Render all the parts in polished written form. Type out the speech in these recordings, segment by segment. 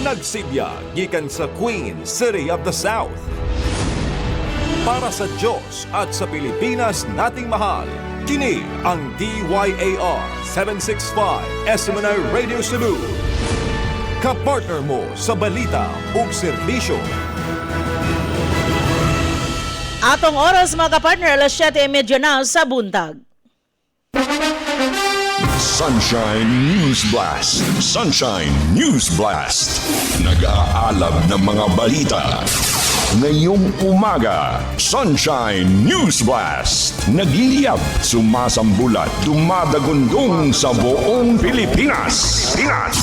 Nagsibya gikan sa Queen City of the South. Para sa Diyos at sa Pilipinas nating mahal, kini ang DYAR 765 SMNI Radio Cebu. Kapartner mo sa balita ug serbisyo. Atong oras, mga kapartner, alas 7:30 na sa buntag. Sunshine News Blast. Sunshine News Blast. Nag-aalab ng mga balita. Ngayong umaga, Sunshine News Blast. Nagliliyab, sumasambulat, dumadagundong sa buong Pilipinas. Pinas.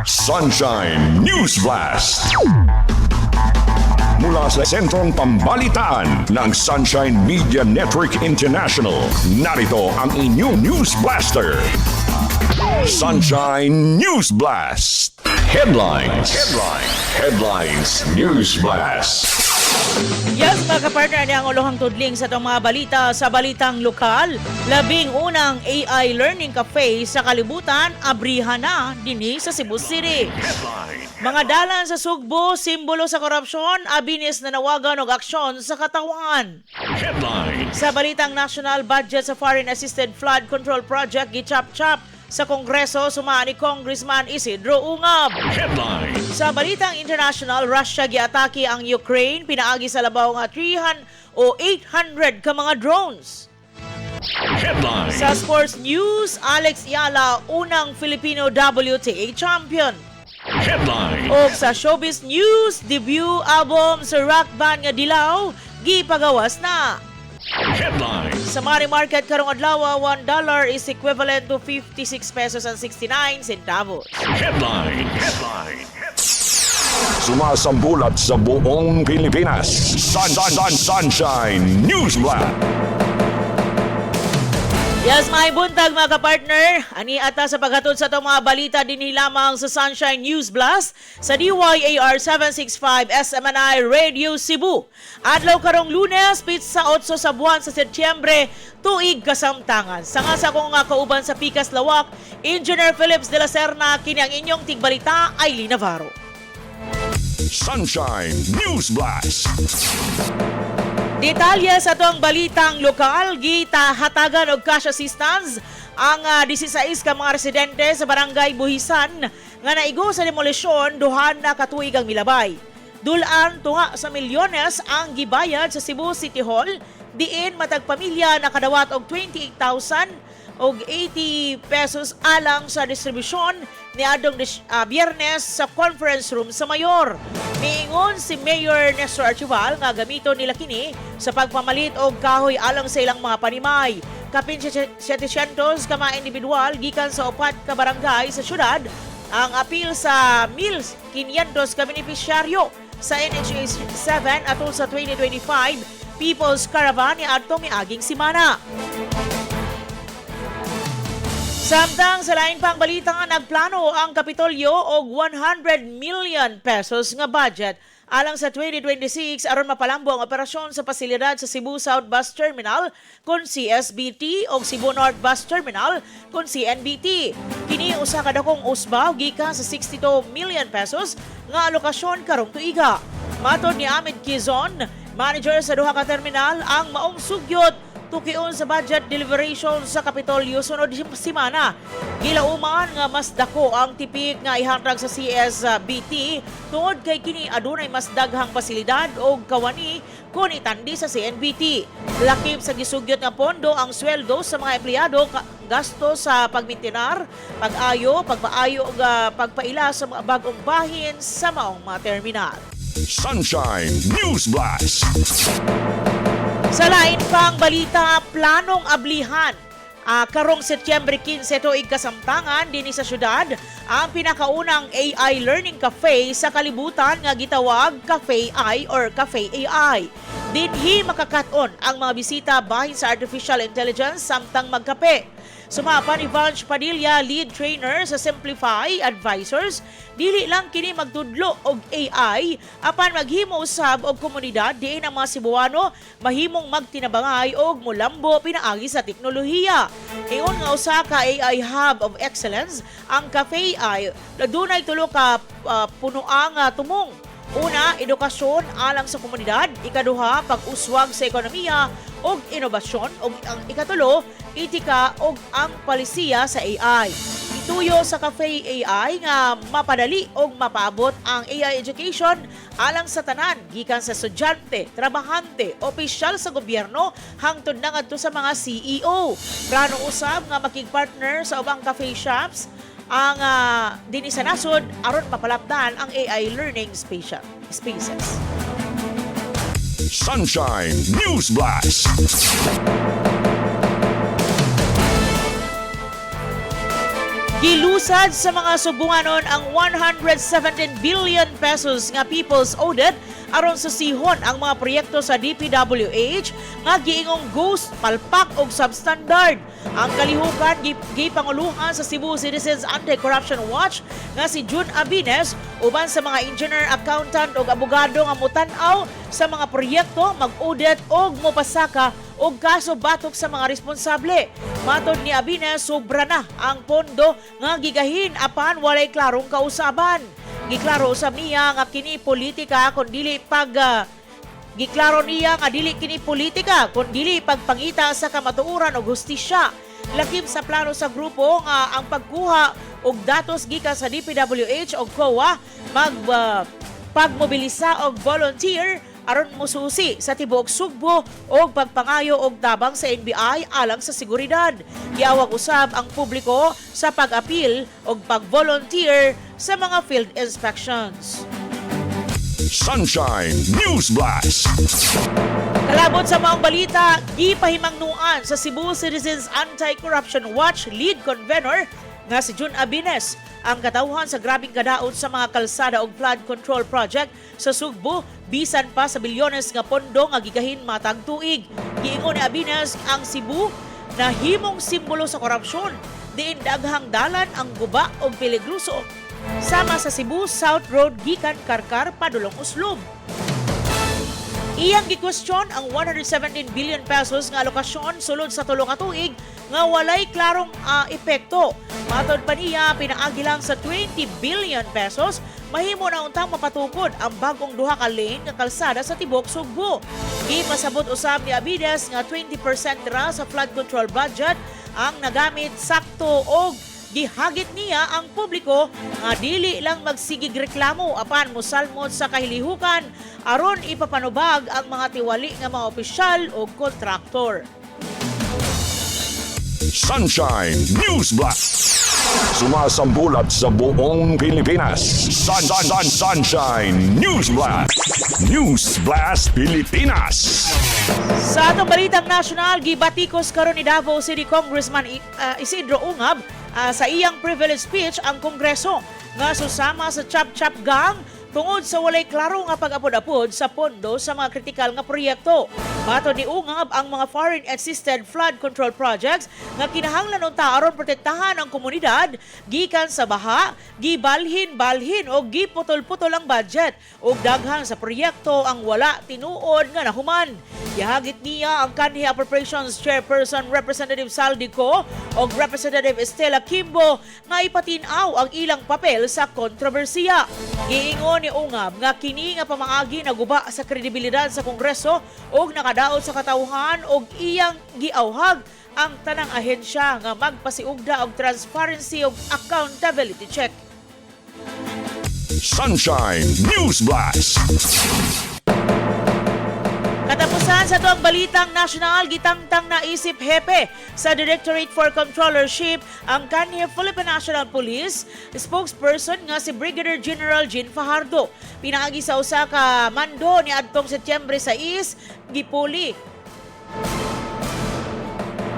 Sunshine News Blast. Mula sa Sentrong Pambalitaan ng Sunshine Media Network International, narito ang inyong News Blaster. Sunshine News Blast. Headlines. Headlines. Headlines News Blast. Yes, mga kapartner, ani ang ulohang tudling sa atong mga balita sa balitang lokal. 11 unang AI Learning Cafe sa kalibutan, abrihan na dinhi sa Cebu City. Mga dalan sa Sugbo, simbolo sa korupsyon, Abinis nanawagan og aksyon sa katawhan. Headlines. Sa balitang national, budget sa Foreign Assisted Flood Control Project gichap-chap sa Kongreso suma ni Congressman Isidro Ungab. Headlines. Sa balitang international, Russia giatake ang Ukraine pinaagi sa labaw nga 300 o 800 ka mga drones. Headlines. Sa sports news, Alex Eala, unang Filipino WTA champion. Headlines. O sa showbiz news, debut album sa rock band nga Dilaw gipagawas na. Headlines. Sa money market karong adlaw, $1 is equivalent to 56 pesos and 69 centavos. Headline. Headline. Sumasambulat sa buong Pilipinas. Sun, Sun, Sun, Sunshine News Blast. Yes, may buntag, mga kapartner. Ani ata sa paghatod sa atong mga balita dinhi lamang sa Sunshine News Blast sa DYAR 765 SMNI Radio Cebu. Adlaw karong Lunes, pitsa 8 sa buwan sa Setyembre, tuig kasamtangan. Sanga sa akong nga kauban sa Pikas Lawak, Engineer Phillips de la Serna, kini ang inyong tigbalita, Aileen Navarro. Sunshine News Blast. Detalye sa atong balitang lokal, gita hatagan og cash assistance ang 16 ka mga residente sa Barangay Buhisan nga naigo sa demolisyon 2 na ka tuig ang milabay. Dulan tunga sa milyones ang gibayad sa Cebu City Hall diin matag pamilya nakadawat og 28,000 og 80 pesos alang sa distribusyon niadtong Biyernes sa conference room sa mayor. Miingon si Mayor Nestor Archival nga gamiton nila kini sa pagpamalit og kahoy alang sa ilang mga panimay. Kapin 700 ka mga individual gikan sa upat ka barangay sa syudad ang apil sa 1,500 ka benepisyaryo sa NHA 7 atol sa 2025 People's Caravan niadtong miaging simana. Samtang sa lain pang balita nga, nagplano ang Kapitolyo og 100 million pesos nga budget alang sa 2026 aron mapalambo ang operasyon sa pasilidad sa Cebu South Bus Terminal kon CSBT o Cebu North Bus Terminal kon CNBT. Kini usa ka dakong usbaw gikan sa 62 million pesos nga alokasyon karong tuiga. Matod ni Ahmed Quizon, manager sa duha ka terminal, ang maong sugyot tukion sa budget deliberation sa Kapitolyo sunod simana. Gilauman nga mas dako ang tipik nga ihatag sa CSBT tungod kay kini adunay mas daghang pasilidad og kawani kun itandi sa CNBT. Lakip sa gisugyot nga pondo ang sweldo sa mga empleyado, gasto sa pagmintinar, pag-ayo, pagpaayo ug pagpaila sa mga bag-ong bahin sa maong mga terminal. Sunshine News Blast. Sa lain pang balita, planong ablihan karong Setyembre 15 tuig kasamtangan dinhi sa syudad ang pinakaunang AI Learning Cafe sa kalibutan nga gitawag Cafe I or Cafe AI. Dinhi makakat-on ang mga bisita bahin sa artificial intelligence samtang magkape. Sumapa ni Vange Padilla, lead trainer sa Simplify Advisors, dili lang kini magtudlo og AI apan maghimo usab og komunidad diin ang mga Cebuano mahimong magtinabangay og mulambo pinaagi sa teknolohiya. Ingon nga usa ka AI Hub of Excellence, ang Cafe AI dunay tulo ka punoang tumong. Una, edukasyon alang sa komunidad. Ikaduha, pag-uswag sa ekonomiya ug inobasyon. Ug ang ikatulo, etika ug ang palisiya sa AI. Ituyo sa Cafe AI nga mapadali og mapaabot ang AI education alang sa tanan gikan sa estudyante, trabahante, opisyal sa gobyerno hangtod na ngadto sa mga CEO. Plano usab nga makig-partner sa ubang cafe shops ang dinhi sa nasod aron mapalapdan ang AI learning spaces. Sunshine News Blast. Gilusad sa mga Sugbuanon ang 117 billion pesos nga People's Audit aron susihon ang mga proyekto sa DPWH nga giingong ghost, palpak og substandard. Ang kalihukan gipanguluhan sa Cebu Citizens Anti-Corruption Watch nga si June Abines uban sa mga engineer, accountant ug abogado nga motan-aw sa mga proyekto, mag-audit og mopasaka og kaso batok sa mga responsable. Matod ni Abines, sobra na ang pondo nga gigahin apan walay klarong kausaban. Giklaro usab niya nga kini politika kun dili pag Giklaro niya nga dili kini politika kun dili pagpangita sa kamatuoran og hustisya. Lakip sa plano sa grupo nga ang pagkuha og datos gikan sa DPWH og COA, mag pagmobilisa og volunteer aron mususi sa tibuok Sugbo og pagpangayo og tabang sa NBI alang sa seguridad. Giawag usab ang publiko sa pag-apil og pag-volunteer sa mga field inspections. Sunshine News Blast. Kalabot sa maong balita, gipahimangnuan sa Cebu Citizens Anti-Corruption Watch lead convener nga si June Abines ang katawhan sa grabing kadaot sa mga kalsada og flood control project sa Sugbo bisan pa sa bilyones nga pondo nga gigahin matag tuig. Giingon ni Abines, ang Cebu nahimong simbolo sa korupsyon diin daghang dalan ang guba og peligroso, sama sa Cebu South Road gikan Carcar padulong Oslob. Iyang gikwestiyon ang 117 billion pesos nga alokasyon sulod sa 3 ka tuig nga walay klarong epekto. Matod pa niya, pinaagi lang sa 20 billion pesos, mahimo na untang mapatukod ang bagong duha ka lane nga kalsada sa tibuok Sugbo. Gipasabot usab ni Abides nga 20% ra sa flood control budget ang nagamit sakto og gihagit niya ang publiko nga dili lang magsigig reklamo apan mosalmot sa kahilihukan aron ipapanubag ang mga tiwali nga mga opisyal o kontraktor. Sunshine News Blast. Sumasambulat sa buong Pilipinas. Sun, Sun, Sun, Sunshine News Blast. News Blast Pilipinas. Sa atong balitang nasyonal, gibatikos karon ni Davao City Congressman Isidro Ungab sa iyang privilege speech ang Kongreso nga susama sa Chap Chap Gang tungod sa walay klaro nga pag-apod-apod sa pondo sa mga kritikal nga proyekto. Matod ni Ungab, ang mga foreign assisted flood control projects nga kinahanglan unta aron protektahan ang komunidad gikan sa baha, gibalhin-balhin o giputol-putol ang budget ug daghan sa proyekto ang wala tinuod nga nahuman. Gihagit niya ang kanhi Appropriations Chairperson Representative Zaldy Co o Representative Estela Quimbo nga ipatin-aw ang ilang papel sa kontrobersiya. Giingon ni Ungab nga kini nga pamaagi naguba sa kredibilidad sa Kongreso ug nakadaot sa katawhan og iyang giawhag ang tanang ahensya nga magpasiugda og transparency ug accountability check. Sunshine News Blast. Katapusan sa atuang balitang nasyonal, gitangtang naisip hepe sa Directorate for Comptrollership ang kanhi Philippine National Police spokesperson nga si Brigadier General Jean Fajardo. Pinaagi sa usa ka mando ni adtong Setyembre 6,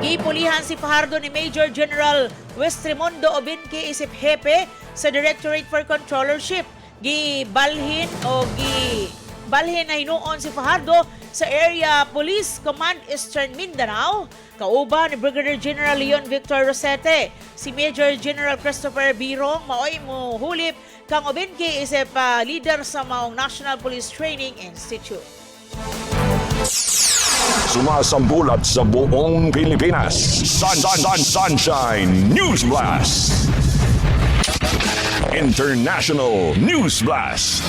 gipulihan si Fajardo ni Major General Westremondo Obinque isip hepe sa Directorate for Comptrollership. Gibalhin o gibalhin na hinuon si Fajardo. sa Area Police Command Eastern Mindanao, kauban ni Brigadier General Leon Victor Rosete. Si Major General Christopher Birong maoy mo hulip kang Obenque isip leader sa maong National Police Training Institute. Sumasambulat sa buong Pilipinas. Sun, Sun, Sun, Sunshine News Blast. International News Blast.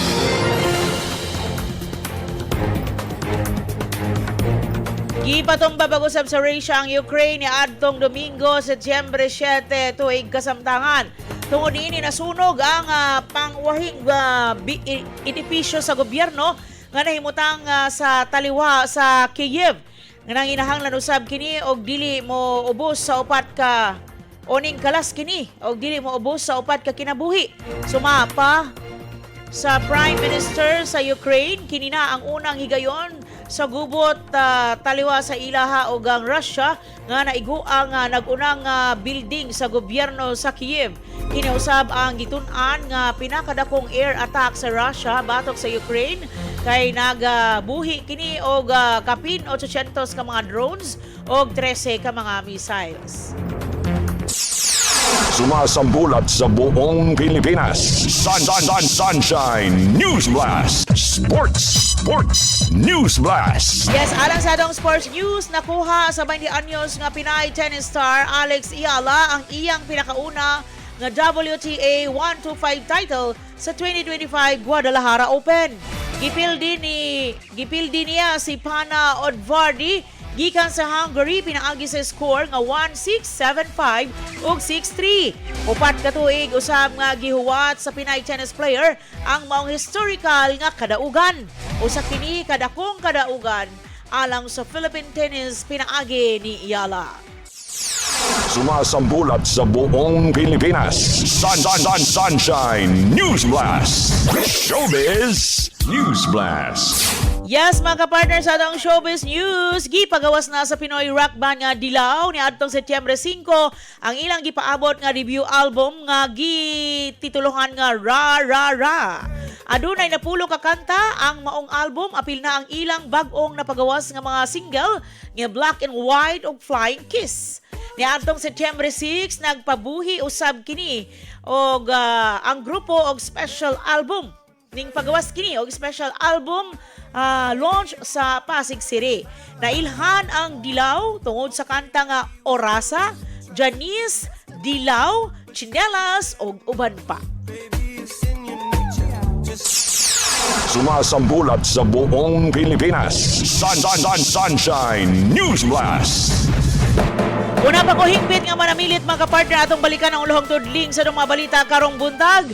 Gipatumba pag-usab sa Russia ang Ukraine ni adtong Domingo, Setyembre 7, tuig kasamtangan. Tungod niini, nasunog ang pangwahing edipisyo sa gobyerno nga nahimutang sa taliwa sa Kiev. Nga nanginahanglan usab kini og dili mo ubos sa upat ka oning kalas kini og dili mo ubos sa upat ka kinabuhi. Sumapa sa Prime Minister sa Ukraine, kini na ang unang higayon sa gubot taliwa sa ilaha og ang Russia nga naigo ang nag-unang building sa gobyerno sa Kiev. Kini usab ang gitun-an nga pinakadakong air attack sa Russia batok sa Ukraine kay nagabuhi kini og kapin 800 ka mga drones og 13 ka mga missiles. Sumasambulat sa buong Pilipinas. Sun, Sun, Sun, Sunshine News Blast. Sports, Sports News Blast. Yes, alang sa atong sports news, nakuha sa 20 anyos nga Pinay tennis star Alex Eala ang iyang pinakauna nga WTA 125 title sa 2025 Guadalajara Open. Gipildi niya si Panna Udvardy gikan sa Hungary pinaagi sa score nga 1-6, 7-5 ug 6-3. 4 ka tuig usab nga gihuwat sa Pinay tennis player ang maong historical nga kadaugan. Usa kini kadakong kadaugan alang sa Philippine tennis pinaagi ni Eala. Sumasambulat sa buong Pilipinas. Sun, Sun, Sun, Sunshine News Blast. Showbiz News Blast. Yes, mga kapartner, sa atong showbiz news, gipagawas na sa Pinoy rock band nga Dilaw ni adtong Setyembre 5 ang ilang gipaabot nga debut album nga gitituluhan nga Ra Ra Ra. Adunay napulo ka kanta ang maong album, apil na ang ilang bag-ong napagawas nga mga single nga Black and White ug Flying Kiss. Niadtong Setyembre 6, nagpabuhi usab kini og ang grupo og special album ning pagawas kini og special album launch sa Pasig City. Nailhan ang Dilaw tungod sa kanta nga Orasa, Janice, Dilaw, Chinelas ug uban pa. Sumasambulat sa buong Pilipinas. Sun, Sun, Sun, Sunshine News Blast. Una pa ko hingpit nga manamilit, mga kapartner, atong balikan ang ulahong tudling sa mga balita karong buntag.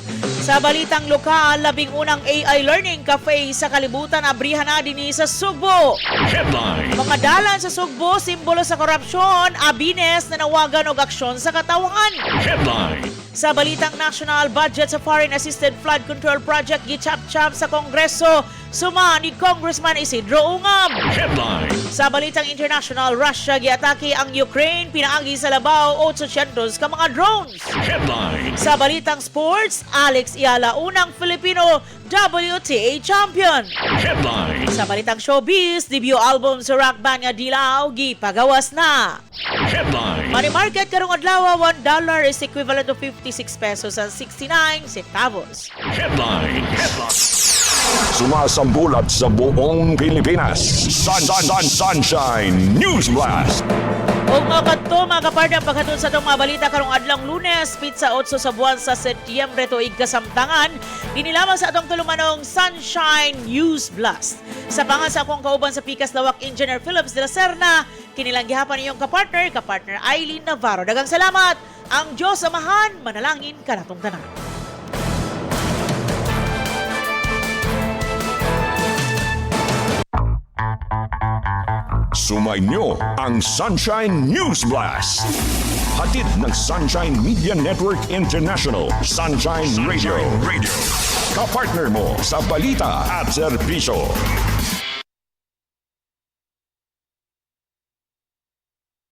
Sa balitang lokal, 11 na AI Learning Cafe sa kalibutan abrihan na dinhi sa Sugbo. Headline. Mga dalan sa Sugbo, simbolo sa korupsyon, Abines nanawagan og aksyon sa katawhan. Headline. Sa balitang national, budget sa Foreign Assisted Flood Control Project gichap-chap sa Kongreso, suma ni Congressman Isidro Ungab. Headline. Sa balitang international, Russia giatake ang Ukraine pinaagi sa labaw 800 ka mga drones. Headline. Sa balitang sports, Alex Eala, unang Filipino WTA champion. Headline. Sa balitang showbiz, debut album sa rock band nga Dilaw gipagawas na. Headline. Money market karong adlaw, $1 is equivalent to 56 pesos and 69 centavos. Headline. Sumasambulat sa buong Pilipinas. Sun, Sun, Sun, Sunshine News Blast. Og mga kadto, mga kapartner, ang paghatod sa atong mga balita karong adlong Lunes, pitsa 8 sa buwan sa Setyembre tuig kasamtangan, dinhi lamang sa atong tulumanong Sunshine News Blast. Sa pangan sa akong kauban sa Pikas Lawak, Engineer Phillips de la Serna, kinilang gihapon iyong kapartner, kapartner Eileen Navarro. Daghang salamat! Ang Diyos Amahan, manalangin kanatong tanan. Sumainyo ang Sunshine News Blast. Hatid ng Sunshine Media Network International, Sunshine Radio. Radio. Kapartner mo sa balita at serbisyo.